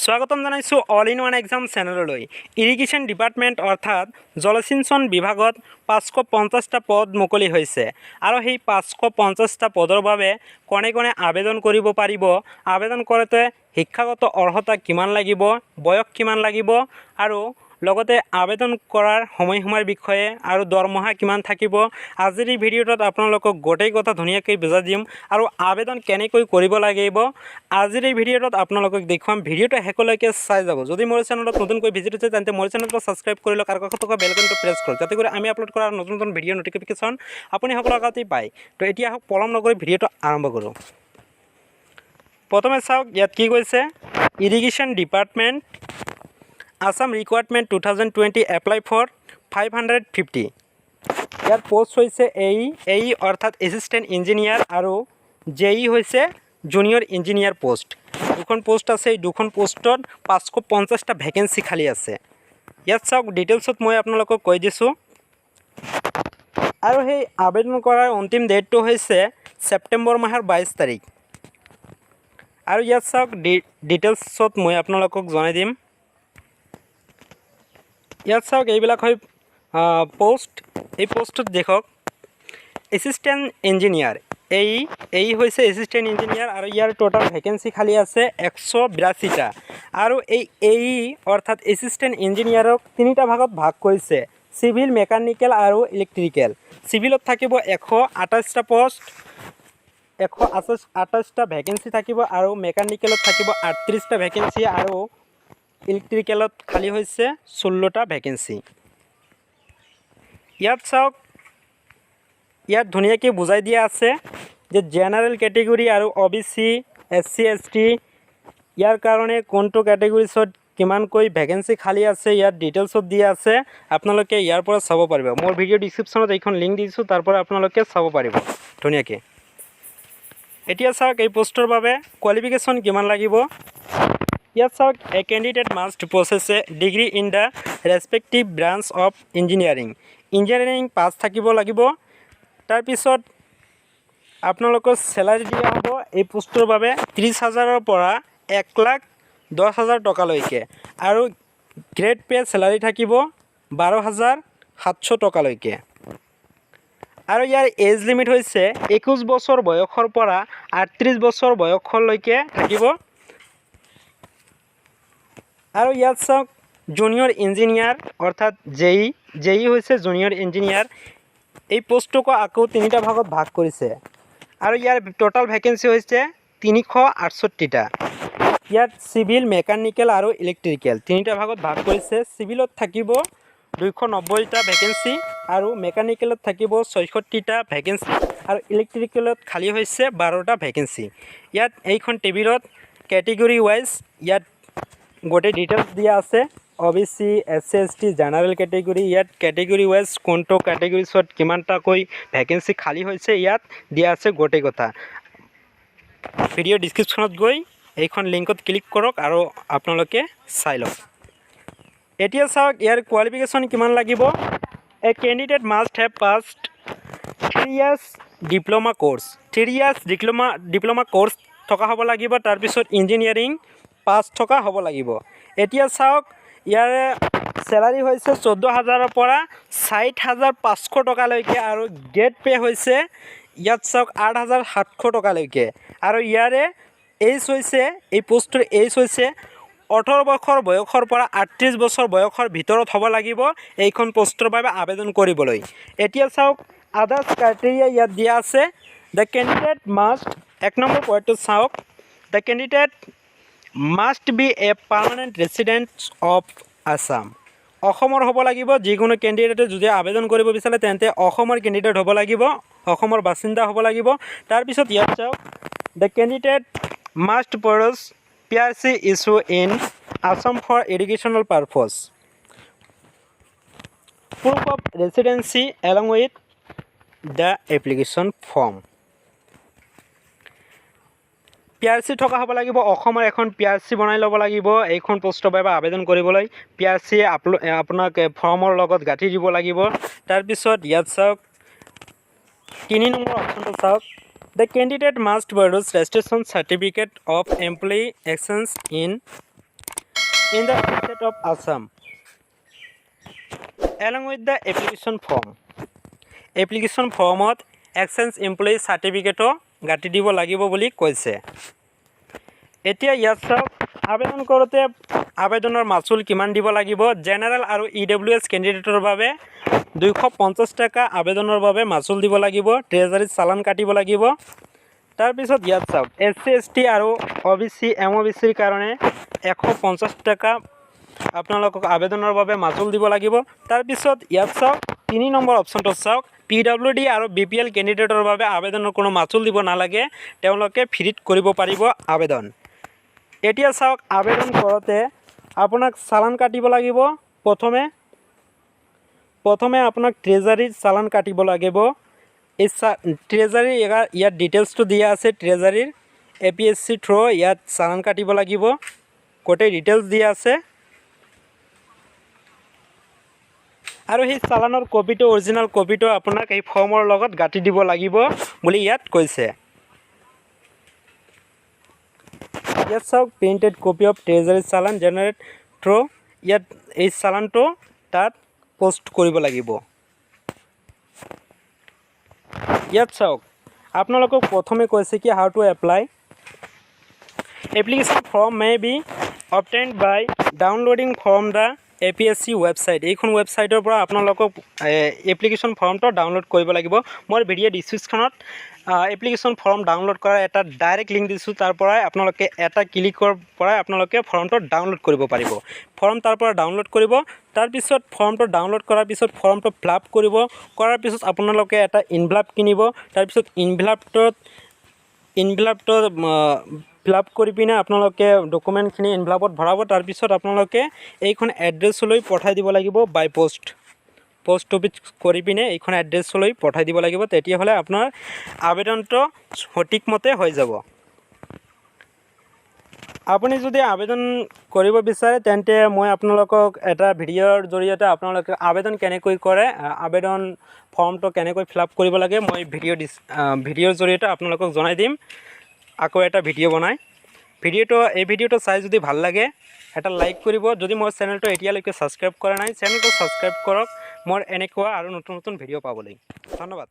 স্বাগতম জনাইছোঁ all in one exam চেনেললৈ। ইৰিগেশ্যন ডিপাৰ্টমেণ্ট অৰ্থাৎ জলসিঞ্চন বিভাগত 550টা পদ মুকলি হৈছে আৰু সেই 550টা পদৰ বাবে কোনে কোনে আবেদন কৰিব পাৰিব, আবেদন কৰোঁতে শিক্ষাগত অৰ্হতা কিমান লাগিব, বয়স কিমান লাগিব আৰু লগতে আবেদন কৰাৰ সময়সীমাৰ বিষয়ে আৰু দৰমহা কিমান থাকিব, আজিৰ এই ভিডিঅ'টোত আপোনালোকক গোটেই কথা ধুনীয়াকৈ বুজাই দিম। আৰু আবেদন কেনেকৈ কৰিব লাগিব, আজিৰ এই ভিডিঅ'টোত আপোনালোকক দেখুৱাম। ভিডিঅ'টো শেষলৈকে চাই যাব। যদি মোৰ চেনেলত নতুনকৈ ভিজিট হৈছে, তেন্তে মোৰ চেনেলটো ছাবস্ক্ৰাইব কৰি লওক আৰু কাষত থকা বেল আইকনটো প্ৰেছ কৰক, যাতে কৰি আমি আপলোড কৰা নতুন নতুন ভিডিঅ' ন'টিফিকেশ্যন আপুনি সকলো আগতেই পায়। তো এতিয়া আহক, পলম নকৰি ভিডিঅ'টো আৰম্ভ কৰোঁ। প্ৰথমে চাওক, ইয়াত কি কৈছে? Irrigation Department, Assam Recruitment 2020, apply for 550। Year post হৈছে এই এই অৰ্থাৎ এছিষ্টেণ্ট ইঞ্জিনিয়াৰ আৰু জে ই হৈছে জুনিয়ৰ ইঞ্জিনিয়াৰ পোষ্ট। দুখন পোষ্ট আছে। এই দুখন পোষ্টত 550টা ভেকেঞ্চি খালী আছে। ইয়াত চাওক, ডিটেইলছত মই আপোনালোকক কৈ দিছোঁ। আৰু সেই আবেদন কৰাৰ অন্তিম ডেটটো হৈছে ছেপ্টেম্বৰ মাহৰ 22 তাৰিখ। আৰু ইয়াত চাওক, ডিটেইলছত মই আপোনালোকক জনাই দিম। ইয়াত চাওক, এইবিলাক হয় পোষ্ট। এই পোষ্টত দেখক, এছিষ্টেণ্ট ইঞ্জিনিয়াৰ, এই এই হৈছে এছিষ্টেণ্ট ইঞ্জিনিয়াৰ আৰু ইয়াৰ টোটেল ভেকেঞ্চি খালী আছে 182টা। আৰু এই এই অৰ্থাৎ এছিষ্টেণ্ট ইঞ্জিনিয়াৰক তিনিটা ভাগত ভাগ কৰিছে, চিভিল, মেকানিকেল আৰু ইলেক্ট্ৰিকেল। চিভিলত থাকিব 128টা পোষ্ট, 128টা ভেকেঞ্চি থাকিব আৰু মেকানিকেলত থাকিব 38টা ভেকেঞ্চি আৰু ইলেক্ট্ৰিকেলত খালী হৈছে 16টা ভেকেঞ্চি। ইয়াত চাওক, ইয়াত ধুনীয়াকৈ বুজাই দিয়া আছে যে জেনেৰেল কেটেগৰী আৰু O' B C, S C, S T, ইয়াৰ কাৰণে কোনটো কেটেগৰীছত কিমানকৈ ভেকেঞ্চি খালী আছে, ইয়াত ডিটেইলছত দিয়া আছে। আপোনালোকে ইয়াৰ পৰা চাব পাৰিব। মোৰ ভিডিঅ' ডিছক্ৰিপশ্যনত এইখন লিংক দিছোঁ, তাৰ পৰা আপোনালোকে চাব পাৰিব ধুনীয়াকৈ। এতিয়া চাওক, এই পষ্টৰ বাবে কোৱালিফিকেশ্যন কিমান লাগিব। ইয়াত চাওক, a candidate must possess a degree in the respective branch of engineering। Engineering pass থাকিব লাগিব। তাৰপিছত আপোনালোকৰ চেলাৰী দিয়া হ'ব এই পোষ্টৰ বাবে 30 হাজাৰৰ পৰা 1,10,000 টকালৈকে আৰু গ্ৰেড পে' চেলাৰী থাকিব 12,700 টকালৈকে। আৰু ইয়াৰ এজ লিমিট হৈছে 21 বছৰ বয়সৰ পৰা 38 বছৰ বয়সলৈকে থাকিব। আৰু ইয়াত চাওক, জুনিয়ৰ ইঞ্জিনিয়াৰ অৰ্থাৎ জে ই, জে ই হৈছে জুনিয়ৰ ইঞ্জিনিয়াৰ। এই পষ্টটোকো আকৌ তিনিটা ভাগত ভাগ কৰিছে আৰু ইয়াৰ টোটেল ভেকেঞ্চি হৈছে 368টা। ইয়াত চিভিল, মেকানিকেল আৰু ইলেক্ট্ৰিকেল তিনিটা ভাগত ভাগ কৰিছে। চিভিলত থাকিব 290টা ভেকেঞ্চি আৰু মেকানিকেলত থাকিব 66টা ভেকেঞ্চি আৰু ইলেক্ট্ৰিকেলত খালী হৈছে 12টা ভেকেঞ্চি। ইয়াত এইখন টেবিলত কেটেগৰী ৱাইজ ইয়াত গোটেই ডিটেইলছ দিয়া আছে। O' B C, S C, S T, general category, ইয়াত কেটেগৰী ৱাইজ কোনটো কেটেগৰীছত কিমানটাকৈ ভেকেঞ্চি খালী হৈছে, ইয়াত দিয়া আছে গোটেই কথা। ভিডিঅ' ডিছক্ৰিপশ্যনত গৈ এইখন লিংকত ক্লিক কৰক আৰু আপোনালোকে চাই লওক। এতিয়া চাওক, ইয়াৰ কোৱালিফিকেশ্যন কিমান লাগিব। A candidate must have passed 3 years diploma course, 3 years diploma course থকা হ'ব লাগিব। তাৰপিছত ইঞ্জিনিয়াৰিং পাছ থকা হ'ব লাগিব। এতিয়া চাওক, ইয়াৰে চেলাৰী হৈছে 14 হাজাৰৰ পৰা 60,500 টকালৈকে আৰু গ্ৰেড পে' হৈছে, ইয়াত চাওক, 8700 টকালৈকে। আৰু ইয়াৰে এইজ হৈছে, এই পোষ্টটোৰ এইজ হৈছে 18 বছৰ বয়সৰ পৰা 38 বছৰ বয়সৰ ভিতৰত হ'ব লাগিব এইখন পোষ্টৰ বাবে আবেদন কৰিবলৈ। এতিয়া চাওক, আদাৰ্ছ ক্ৰাইটেৰিয়া ইয়াত দিয়া আছে। The candidate must, এক নম্বৰ পইণ্টটো চাওক, the candidate must be a permanent resident of Assam। অসমৰ হ'ব লাগিব। যিকোনো কেণ্ডিডেটে যদি আবেদন কৰিব বিচাৰে, তেন্তে অসমৰ কেণ্ডিডেট হ'ব লাগিব, অসমৰ বাসিন্দা হ'ব লাগিব। তাৰপিছত ইয়াত চাওক, the candidate must produce PRC issue in Assam for educational purpose, proof of residency along with the application form। PRC থকা হ'ব লাগিব। অসমৰ এখন পি আৰ চি বনাই ল'ব লাগিব। এইখন পষ্টৰ বাবে আবেদন কৰিবলৈ পি আৰ চি আপোনাক ফৰ্মৰ লগত গাঁঠি দিব লাগিব। তাৰপিছত ইয়াত চাওক, তিনি নম্বৰ অপশ্যনটো চাওক, the candidate must produce registration certificate of employee exchange in in the state of Assam along with the application form. Application ফৰ্মত এক্সচেঞ্জ এমপ্লয়ী চাৰ্টিফিকেটো গাঁঠি দিব লাগিব বুলি কৈছে। এতিয়া ইয়াত চাওক, আবেদন কৰোঁতে আবেদনৰ মাচুল কিমান দিব লাগিব। জেনেৰেল আৰু ইডাব্লিউএছ কেণ্ডিডেটৰ বাবে 250 টকা আবেদনৰ বাবে মাচুল দিব লাগিব, ট্ৰেজাৰীত চালান কাটিব লাগিব। তাৰপিছত ইয়াত চাওক, এছ চি, এছ টি আৰু অ' বি চি, এম অ' বি চিৰ কাৰণে 150 টকা আপোনালোকক আবেদনৰ বাবে মাচুল দিব লাগিব। তাৰপিছত ইয়াত চাওক, 3 নম্বৰ অপশ্যনটোত চাওক, পিডাব্লিউ ডি আৰু বিপিএল কেণ্ডিডেটৰ বাবে আবেদনৰ কোনো মাচুল দিব নালাগে, তেওঁলোকে ফ্ৰীত কৰিব পাৰিব আবেদন। এতিয়া চাওক, আবেদন কৰোঁতে আপোনাক চালান কাটিব লাগিব। প্ৰথমে প্ৰথমে আপোনাক ট্ৰেজাৰীৰ চালান কাটিব লাগিব। এই ট্ৰেজাৰীৰ ইয়াত ডিটেইলছটো দিয়া আছে। ট্ৰেজাৰীৰ এপিএছচি থ্ৰ' ইয়াত চালান কাটিব লাগিব, গোটেই ডিটেইলছ দিয়া আছে। আৰু সেই চালানৰ কপিটো, অৰিজিনেল কপিটো আপোনাক এই ফৰ্মৰ লগত গাঁঠি দিব লাগিব বুলি ইয়াত কৈছে। ইয়াত চাওক, printed copy of treasury challan generate through, ইয়াত এই চালানটো তাত পষ্ট কৰিব লাগিব। ইয়াত চাওক, আপোনালোকক প্ৰথমে কৈছে কি, how to apply. Application form may be obtained by downloading from the APSC website. এইখন ৱেবছাইটৰ পৰা আপোনালোকক এপ্লিকেশ্যন ফৰ্মটো ডাউনলোড কৰিব লাগিব। মই ভিডিঅ' ডিছক্ৰিপশ্যনত এপ্লিকেশ্যন ফৰ্ম ডাউনলোড কৰাৰ এটা ডাইৰেক্ট লিংক দিছোঁ। তাৰ পৰাই আপোনালোকে এটা ক্লিকৰ পৰাই আপোনালোকে ফৰ্মটো ডাউনলোড কৰিব পাৰিব। ফৰ্ম তাৰ পৰা ডাউনলোড কৰিব। তাৰপিছত ফৰ্মটো ডাউনলোড কৰাৰ পিছত ফৰ্মটো ফিল আপ কৰিব। কৰাৰ পিছত আপোনালোকে এটা ইনভেলপ কিনিব। তাৰপিছত ইনভেলপটো ফিল আপ কৰি পিনে আপোনালোকে ডকুমেণ্টখিনি ইনভেলপত ভৰাব। তাৰপিছত আপোনালোকে এইখন এড্ৰেছলৈ পঠাই দিব লাগিব। বাই পষ্ট, পষ্ট অফিচ কৰি পিনে এইখন এড্ৰেছলৈ পঠাই দিব লাগিব। তেতিয়াহ'লে আপোনাৰ আবেদনটো সঠিকমতে হৈ যাব। আপুনি যদি আবেদন কৰিব বিচাৰে, তেন্তে মই আপোনালোকক এটা ভিডিঅ'ৰ জৰিয়তে আপোনালোকে আবেদন কেনেকৈ কৰে, আবেদন ফৰ্মটো কেনেকৈ ফিল আপ কৰিব লাগে, মই ভিডিঅ'ৰ জৰিয়তে আপোনালোকক জনাই দিম আকৌ এটা ভিডিঅ' বনাই। এই ভিডিঅ'টো চাই যদি ভাল লাগে, এটা লাইক কৰিব। যদি মোৰ চেনেলটো এতিয়ালৈকে ছাবস্ক্ৰাইব কৰা নাই, চেনেলটো ছাবস্ক্ৰাইব কৰক মোৰ এনেকুৱা আৰু নতুন নতুন ভিডিঅ' পাবলৈ। ধন্যবাদ।